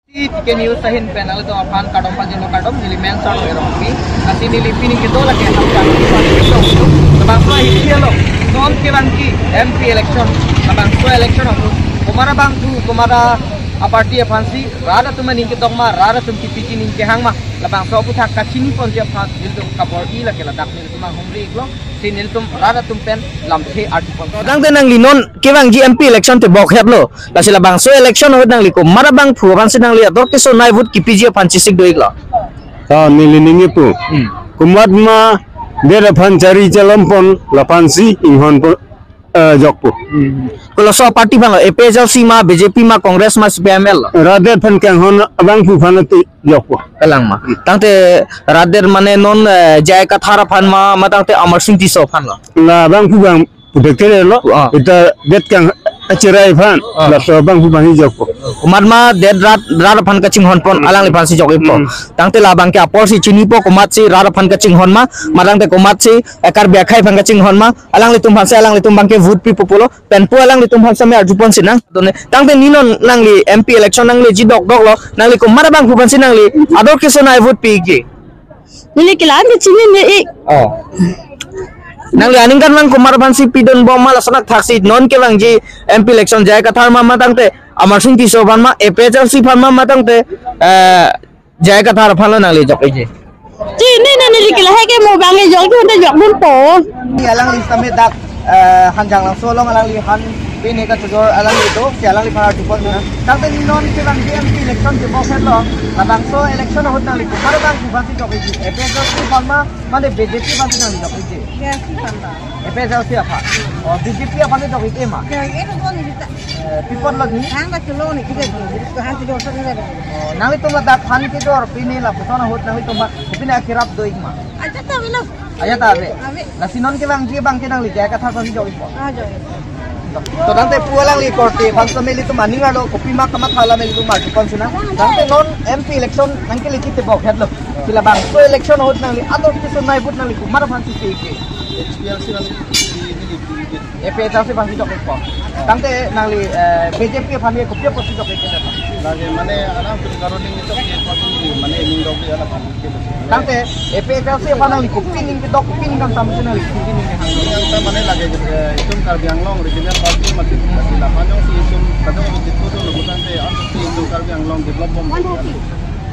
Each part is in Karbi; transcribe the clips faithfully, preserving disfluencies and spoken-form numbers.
T K News ahin pen nanglitum aphan kardom pajirlo, kardom. Neli Mensah Rongpi. Lasi neli pini kedo lake ham kan. Labangso ahin alo. Non kevangji M P election. Labangso election ahut komat abangphu, komat aparty aphansi rat atum aning kedok ma, rat atum kepiji ning kehang ma, labangso aputhak kachini ponji aphan nelitum kabor-i, lake ladak nelitum ahumri iklo. Si nelitum rat atum pen lamthe arjupon. Tangte nangli non kevangji M P election tebok hetlo. Lasi labangso election ahut nangli komat abangphu aphansi nangli ador kesonei vote kepiji aphan chesik do iklo? Ah, neli ningje pu. Hmm. Komat ma det aphan chari chalom pon, laphansi inghon pon, eh, jokpo. Hmm. Kolaso aparty aphan lo, A P H L C ma, B J P ma, Congress ma, C P I M L lo? Rat det aphan kanghon abangphu aphan ati jokpo. Kalang ma. Hmm. Tangte rat det mane non, eh, J I Kathar aphan ma, ma tangte Amarsing Tisso aphan lo? La abangphu abang puthek tere lo. Ah. Ita det kang achirai aphan. Ah. Laso abangphu abang hi jokpo. Komat ma det rat, rat aphan kachinghon pon, hmm, alangliphansi jok-ipo. Hmm. Tangte labang ke aporsi chinipo, komatsi rat aphan kachinghon ma, ma tangte komatsi, eh, Karbi akhei aphan kachinghon ma, alanglitum aphansi alanglitum abang ke vote pipo pulo, pen pu alanglitum aphan same arjupon sinang. Tone, tangte neli non nangli M P election nangleji dokdok lo, nangli komat abangphu aphansi nangli ador kesonei vote piji? Neli kelang kechinine ik. Oh. Nangli aningkanvang komat aphansi pidun bom ma, lasonak thaksi non kevangji M P election J I Kathar ma, ma tangte Amarsing Tisso aphan ma, A P H L C aphan ma, ma tangte, eh, J I Kathar aphan lo nangli jok-iji? Chinine, neli ke lahai ke mo abang ke jok, tu te jokdunpo. Neli alangli same dak, eh, Hanjanglangso along alangli han pine kachojor alangli do, si alangliphan arjupon na. Tangte neli non kevangji M P election tebok hetlo. Labangso election ahut nangli komat abangphu aphansi jok-iji? A P H L C aphan ma, mane B J P aphansi nangli jok-iji? A P H L C aphan. Oh, B J P aphansi jok-iji ma? Eh, pi apot lo neli? Hang ba chulo ni, kita tu. Hang tu dosa ni. Oh, nanglitum ladak han kejor pine lapuson ahut nanglitum ma, pine akirap do ik ma? Aja ta bilo. Aja ta ave. Ave. Lasi non kevangji abang ke nangli J I Kathar aphansi jok-ipo? Ah, jok. To tangte pu alangli korte aphan same ilitum aning arlo kopi ma kamatha alam ilitum arjupon sinang. Tangte non M P election nangkeleji tebok hetlo. Si labangso election ahut nangli ador kesonei vote nangli komat aphansi piji? H P L C aphan, neli, neli, neli. A P H L C aphansi jok-ipo. Tangte nangli, eh, B J P aphan ke kopi apotsi jok-iji? Lake mane alang pun karoni itu ke pasti mane ning dok dia lah pasti. Tangte A P H L C aphan nangli kopi ning kedok, kopi ning kangsam si nangli kopi ning kehang? Ning kangsam mane lake, eh, itum Karbi Anglong regional party mati. Mati lah panjang si itum kadang itum itu dulu bukan saya, antum si itum Karbi Anglong develop bom.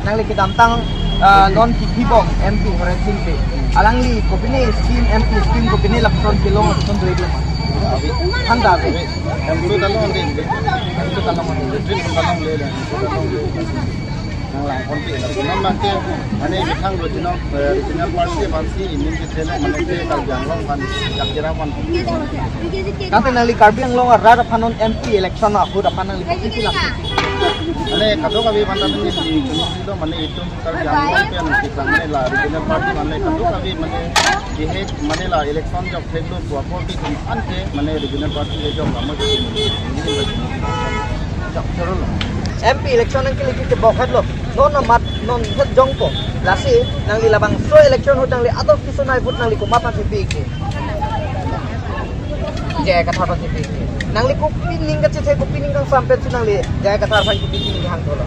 Nangli kedamtang, ah, non kipi bom M P Horen Sing Bey. Alangli kopine scheme, M P scheme kopine lapuson kelong lapuson doi kelong? Hang da ave. M P ta long de. M P ta long de. Dream ta long le le. Nang lang konti. Non mangke, ane bithang lo jino, eh, regional party aphansi imin ke thelo mane ke Karbi Anglong aphan, jakjera aphan. Tangte nangli Karbi Anglong arat aphan non M P election ahut aphan nangli kopi pi lang? Mane kadokave aphan ta mane di, di lo mane itum Karbi Anglong pen kita mane la regional party mane kadokave mane di he mane la election jok theklo pu apor di tum an ke mane regional party le jok lamo jok. Jok choro lo. M P election nangkeleji tebok hetlo. Non amat non het jongpo. Lasi nangli labangso election ahut nangli ador kesonei vote nangli komat aphansi piji? J I Kathar aphansi piji. Nangli kopi ning kachethe, kopi ning kangsam pensi nangli J I Kathar aphan kopi ning hang dolo?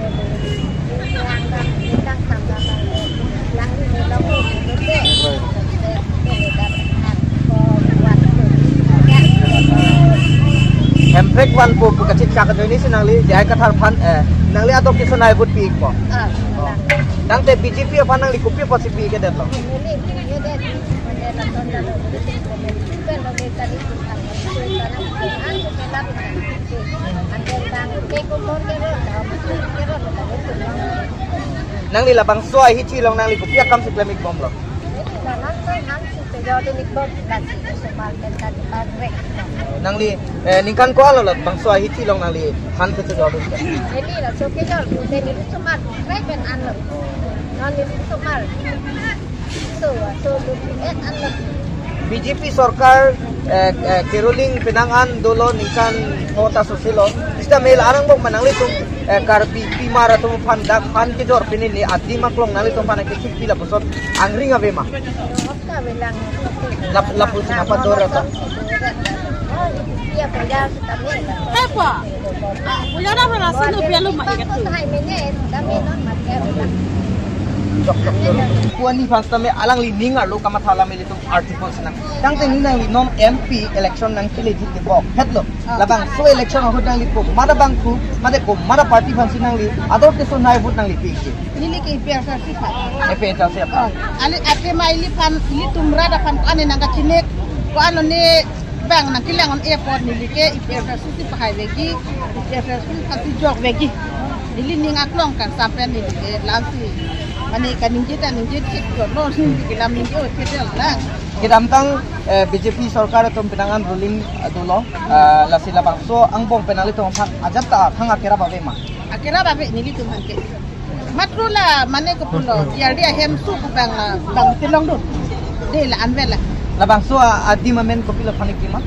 Hemprek vanpo pu kachit kak ajoine si nangli J I Kathar aphan, eh, nangli ador kesonei vote pi ikpo. Ah. Oh. Tangte B J P aphan nangli kopi apotsi pi kedetlo? Nangli labangso ahithi along nangli kopi akam si klem ik bomlo? Nangli, eh, ningkan ko-an lo labangso ahithi along nangli han kechojor dun? B J P sorkar, eh, eh, caroling penang an dolo ningkan pho ta soselo. Sita mel arang bok ma nanglitum, eh, Karbi pimar atum aphan dak han kejor pini ni adim aklong nanglitum aphan kechuk pi lapuson angring ave ma? Lap-, lapuson apa dor atau? Apa? Ah, punya apa nasi lu biar lu mah ikat tuh. Jok jok jok. Pu ani aphan sitame alangli ning arlo kamatha alam ilitum article senang. Tangte neli nangli non M P election nangkele jite bok. Hetlo. Ah. Labangso election ahut nangli komat abangphu, mate komat aparty aphansi nangli ador keso nai vote nangli pi ke. Neli ke A P H L C aphan. A P H L C aphan. Oh, ale ate ma ili aphan, ilitum rat aphan ko-an nangkachinek, ko-an ne bang nangkelang-un-e apot neli ke A P H L C si pahai vekji, A P H L C aphansi jok vekji. Neli ning aklong kangsam pen neli ke lamsi. Mane kaningje ta ningje thik lo, neli ke lam ningje o thik lang. Kedamtang, eh, B J P sorkar atum penang an ruling, eh, dolo, eh, lasi labangso angbong pen nanglitum aphan ajat ta thang akerap ave ma? Akerap ave nelitum aphan ke. Matro la mane kopulo, G R D ahem su ko bang la, bang tilong do. De la anvel la. Labangso a-, adim amen kopilo aphan kekim ma?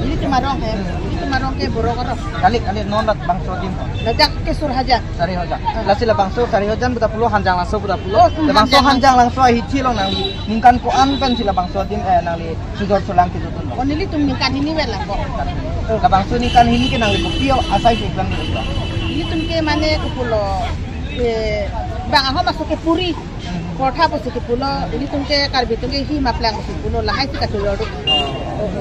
Nelitum arong he, nelitum arong ke Borok arong. Kali, kali non labangso adim. Ladak ke Sarihajan. Sarihajan. Ah. Lasi labangso Sarihajan pu ta pulo, Hanjanglangso pu ta pulo. Oh, hmm, labangso Hanjanglangso. Hanjanglangso ahithi along nangli ningkan ko-an pensi labangso adim, eh, nangli sujor sulang kejutdunlo? Oh, nelitum ningkan hini vel lang ko. Labangso ningkan hini ke nangli kopi asai si klemdunlo? Nelitum ke mane kopulo, eh, bang ahom aso ke puri. Portha pusi kepulo, nelitum ke Karbi atum ke hi maplang pusi pulo, lahai si kachojor do.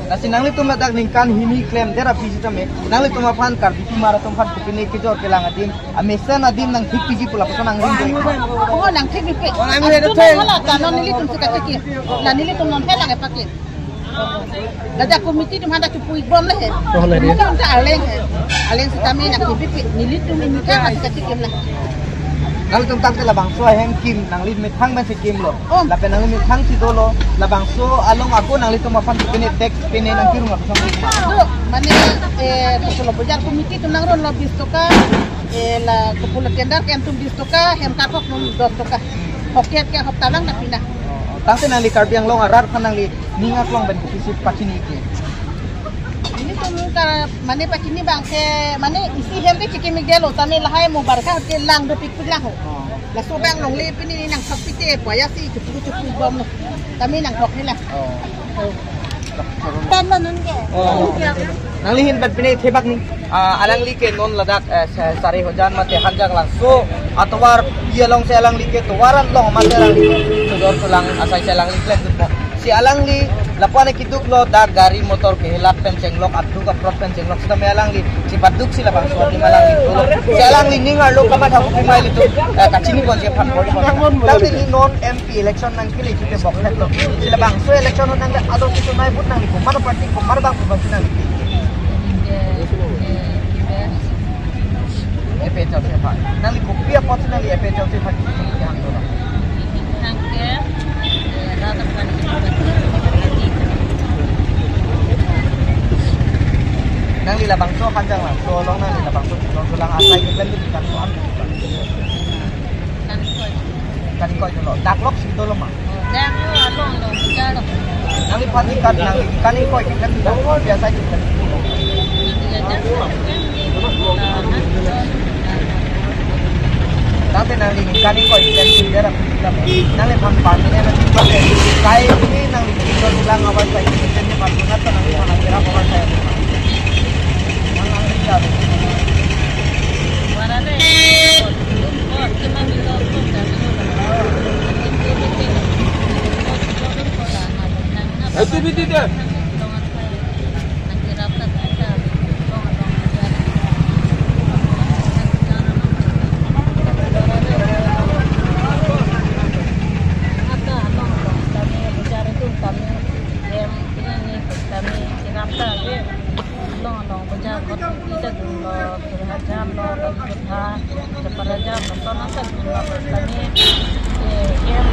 Lasi nanglitum ladak ningkan hini klemdet aphi sitame, nanglitum aphan Karbi atum mara atum aphan kopine kejor kelang adim, amesen adim nangthik piji pu lapuson nangrim do. Oh, nangthik pipe. Oh, nangrim do. Atum hala ta non nelitum si kachikim. La nelitum non helang epakim. Ladak committee atum handa chupui bom le he. Oh, le dia. Nelitum ta arleng he. Arleng sitame nangthik pipe. Nelitum ini kan masih kachikim la. Nanglitum tangte labangso ahem kim, nangli methang pensi kimlo. Oh. Lapen nangli methang si dolo, labangso along ako nanglitum aphan pine tax pine nangkirung lapuson. Lo, mane, eh, kopulo bojar committee atum nangronlo bis toka, eh, la kopulo tender ke-en atum bis toka, hem kathok atum dos toka. Hoket ke hopta lang ta pina. Oh, tangte nangli Karbi Anglong arat aphan nangli ning aklong pen kopisi pachini ke? Nelitum ka mane pachini abang ke mane isi hem ke chikim ik detlo, tame lahai mo barkha ke lang dopik pik lang ho. Oh. Laso abang longle pini nangthok pite, puya si chupu chupu bomlo. Tame nangthok hela. Oh. Pen ma non ke. Oh. Nangli ahin pen pine thebak ni. Ah, alangli ke non ladak, eh, Sa-, Sarihajan mate Hanjanglangso atovar pi alongsi alangli ke tovar an long mate alangli sujor sulang asai si alangli klemdunpo. Si alangli lapu-an keduk lo, dak gari motor kehelak pen chenglok, aduk aprot pen chenglok sitame alangli chepaduk si labangso adim alangli dolo. Si alangli ning arlo kamatha kopi ma ilitum, eh, kachini ponji aphan pori pon. Tangte neli non M P election nangkele jite bok hetlo. Si labangso election nangli ador keso nai vote nangli komat aparty komat abangphu aphansi nangli pi ke? A P H L C aphan. Nangli kopi apotsi nangli A P H L C aphan kehang dolo? Hang ke, eh, rat aphan. Nangli labangso Hanjanglangso along nangli labangso sujor sulang asai keklem di kan ko-an? Kan koi. Kan koi dolo. Dak lok si dolo ma? Dak lo along lo, bojar lo. Nangli aphan ningkan, nangli ningkan ingkoi keklem, biasa keklem. Iya, dak lo. Tangte nangli ningkan ingkoi keklem, biasa keklem. Nangli aphan pan, nangli aphan pan. Kai ini nangli sujor sulang awar sai keklem, nangli aphan sunat, nangli aphan akhir apa awar sai. Nang, nangli ya. Activity deh. Along along bojar kot pita dun lo, Sarihajan lo, Kutha, Chaparajan lo, ton anta dun lo, kami, eh, em,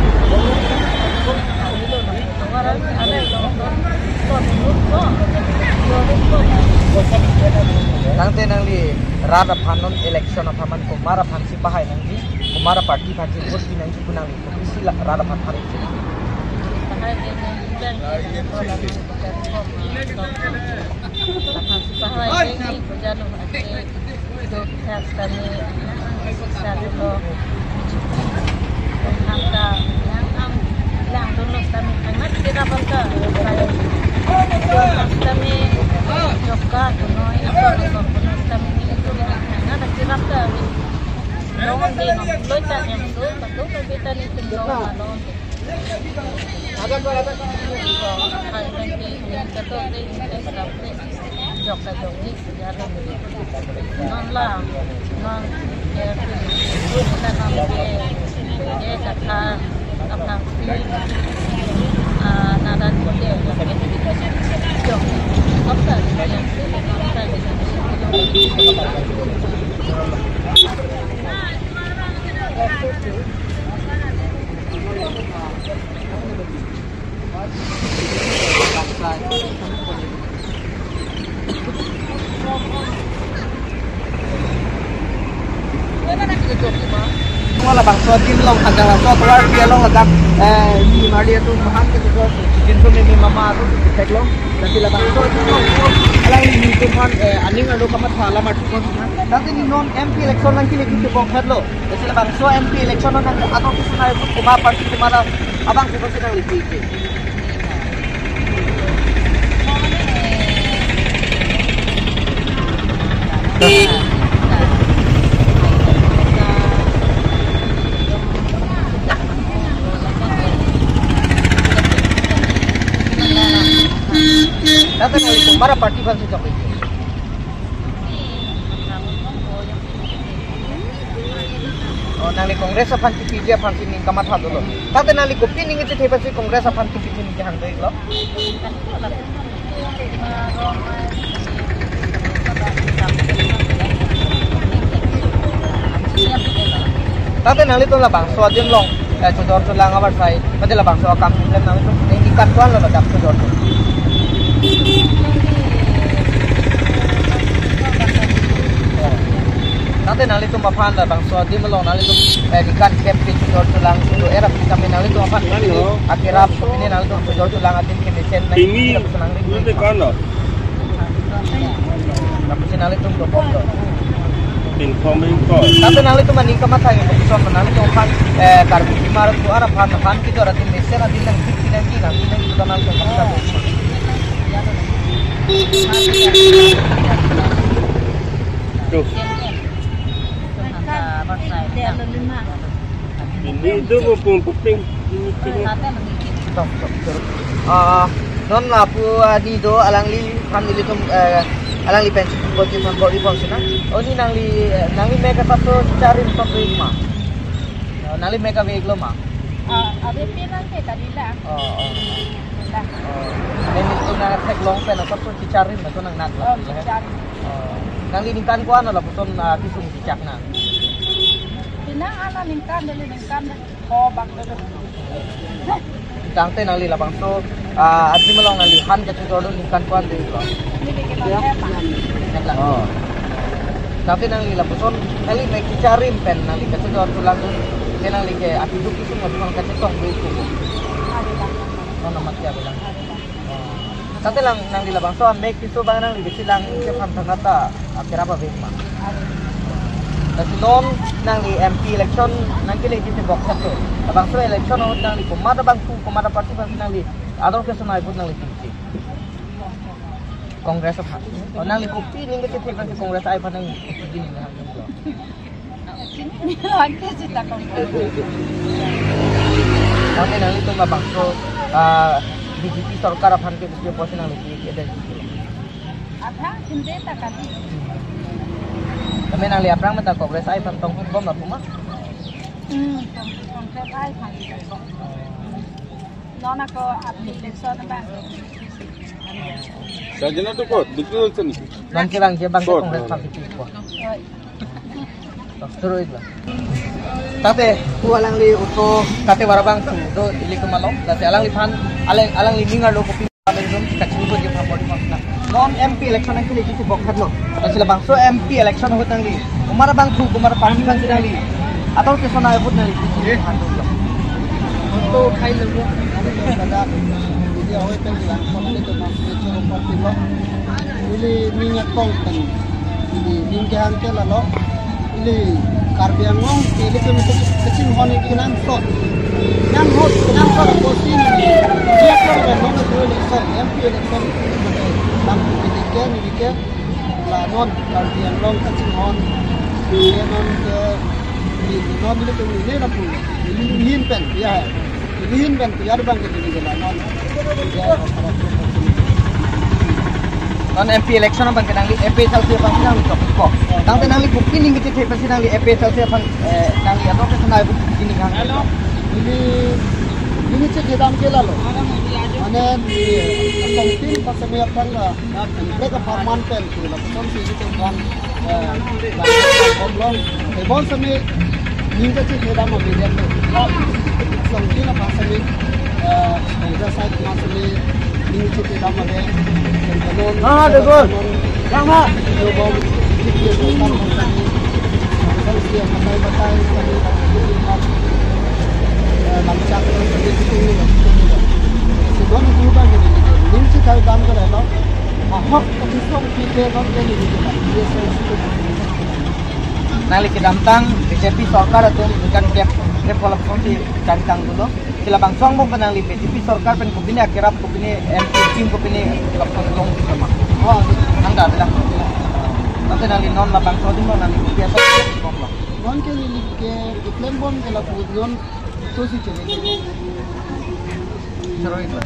kami lo, lo, tovar ale lo, lo, lo, lo, lo, lo, lo. Tangte nangli rat aphan non election aphan man komat aphansi pahai nangji, komat aparty aphansi vote pi nangji pu nangli kopisi la rat aphan pahai? Pahai nangji, pahai nangji, pahai nangji. Long dei non, loi ta hem tu, batu tapi ta nelitum long ma long dei. Hai, hai, hai, kato dei, kato dei. Jok ta jok ni, ya dei. Non la, non, eh, non ke, eh, kata, aphrangsi, ah, nadan ke, jok. Kop ta, ya, non ta, Wala bangso adim along, hajar bangso atovar pi along ladak, eh, ni mari atum mahan ke tuh, jinso meme mama atum theklong, lasi labangso adim along, alangli nelitum aphan, eh, aning arlo kamatha alam artukon. Tangte ne non M P election nangkele kisi bok khatlo. Lasi labangso M P election nang atok kisi nai komat party komat abang kosi nangli pi ke. Tangte nangli komat party aphan si chok pi ke. Oh, nangli Congress aphan kepiji aphan si ning kamatha dolo. Tangte nangli kopi ning chethe aphan si Congress aphan kepiji ning kehang dolo. Tangte nanglitum labangso adim along, eh, chojor cholang abar sai, mate labangso akam problem nanglitum ningkan ko-an lo ladak chojor cholang. Tangte nanglitum aphan labangso adim along nanglitum, eh, ningkan kep pi chojor cholang, chojor era pi kami nanglitum aphan, nanglitum akerap, ini nanglitum chojor cholang adim kemesen nang, ini, kita bisa nangli ini kan lo. Lapusi nanglitum do bom do. Informing call. Tangte nanglitum aning kamatha ke bukson nanglitum aphan, eh, Karbi Himar tu araphan aphan kejor adim mesen adim nang kit pinang ki nang pinang ki nang ke bukson. Tuh. Ini itu mau pung kuping. Ini itu. Tok, tok, tok. Ah, non lapu, ah, ne do alangliphan ilitum, eh, alangli pensi bodi man bodi bom sina. Oh, ne nangli, eh, nangli mek asapso charim tok ri ma. Oh, nangli mek ave-iklo ma. Ah, ave pinang ke kadila. Oh, oh. Dah. Oh. Nelitum nangtheklong pen asapso chicharim, laso nang nang. Oh, chicharim. Oh. Nangli ningkan ko-an lapuson, ah, kesung chichak nang. Pinang ana ningkan dali ningkan dali. Oh, bang dali. Tangte nangli labangso, ah, adim along nangli han kachojor do ningkan ko-an dali ko. Neli ke bang, eh, bang. Nanglang. Oh. Tangte nangli lapuson nangli mek kecharim pen nangli kachojor cholang. Te nangli ke api duk kesung lapuson kachetong dali ko. Ave bang. Oh, namat ke ave bang. Ave bang. Tangte lang nangli labangso amek piso bang nangli kechilang ke phan thangta akerap ave ma. Lasi non nangli M P election nangkele kisi bok khatlo. Labangso election ahut nangli komat abangphu komat aparty aphan nangli ador kesonai vote nangli piji. Congress aphan. Oh, nangli kopi ning kechethe aphan Congress ai aphan nangli piji ning hang. Lake sita kong. Tangte nanglitum labangso, ah, B J P sorkar aphan ke video post nangli ke ada. Aphrang sinde ta kali. Tame nangli aphrang meta Congress ai aphan tong bom lapu ma? Hmm, tong, tong, tong, ai aphan. Non ako apni election abang. Sajana tu kot, betul sen. Bang ke bang ke bang ke Kot. Congress party ko. Oi. Tok, suruh itu. Tangte, pu alangli auto, tangte bara bang tu, do ilitum along, tangte alangliphan, alang, alangli ning arlo kopi, alangli dum, kachung ko je phamor di phamor. Non M P election nangkele kisi bok khatlo. Lasi labangso M P election ahut nangli. Komat abangphu, komat aparty aphan si nangli. Ador kesonai vote nangli. Ye. Auto khai lo. Kada. Jadi awal kan bilang, kalau itu masih cuma party lo. Ili ning akong kan. Ili ning kehang ke lalo. Ili Karbi Anglong ke ili kami kecil honi ke nang sot. Nang hot, nang sot kosi ni. Dia kan nang sot M P election. Nang ke ni ke la non Karbi Anglong kecil hon. Ke non ke Non nelitum neli lapu, neli ahin pen, ya. Neli ahin pen, ya, abang ke neli ke la, non. Ya, non M P election abang ke nangli A P H L C aphan si nangli chokpo. Tangte nangli kopi ning kechethe aphan si nangli A P H L C aphan, eh, nangli atok ke nai bu kini kang. Neli, neli chethe dam ke lalo. Mane, eh, asongtin pasami aphan la, black apartment pen ke la, kosonsi nelitum aphan, eh, la, problem. Ebon sami ning kechethe dam ave dam lo. Asongtin aphan sami, eh, exercise ma sami ning kechethe dam ave. Pen kanon, ah, betul. Kanon, sama. Yo bom, kiki yo bom, sami. Asongtin aphan batai, sami, eh, lamchak, sami, kitung lo, kitung lo. Sidon itu kan jadi, ning kechethe dam ke lalo. Ahok, kechethe dam ke jadi, yes, yes. Nangli kedamtang B J P sorkar atum ningkan kep, kep kolap kongsi cari tang dulu. Sila bangso angbong pen nangli B J P sorkar pen kopine akerap, kopine M P scheme, kopine kolap kongsi long sama. Oh, nang dah bilang. Tapi nangli non labangso adim nangli kopi asap bom lo. Non ke neli ke, keklem bom ke lapu non to si chere. Choro itu.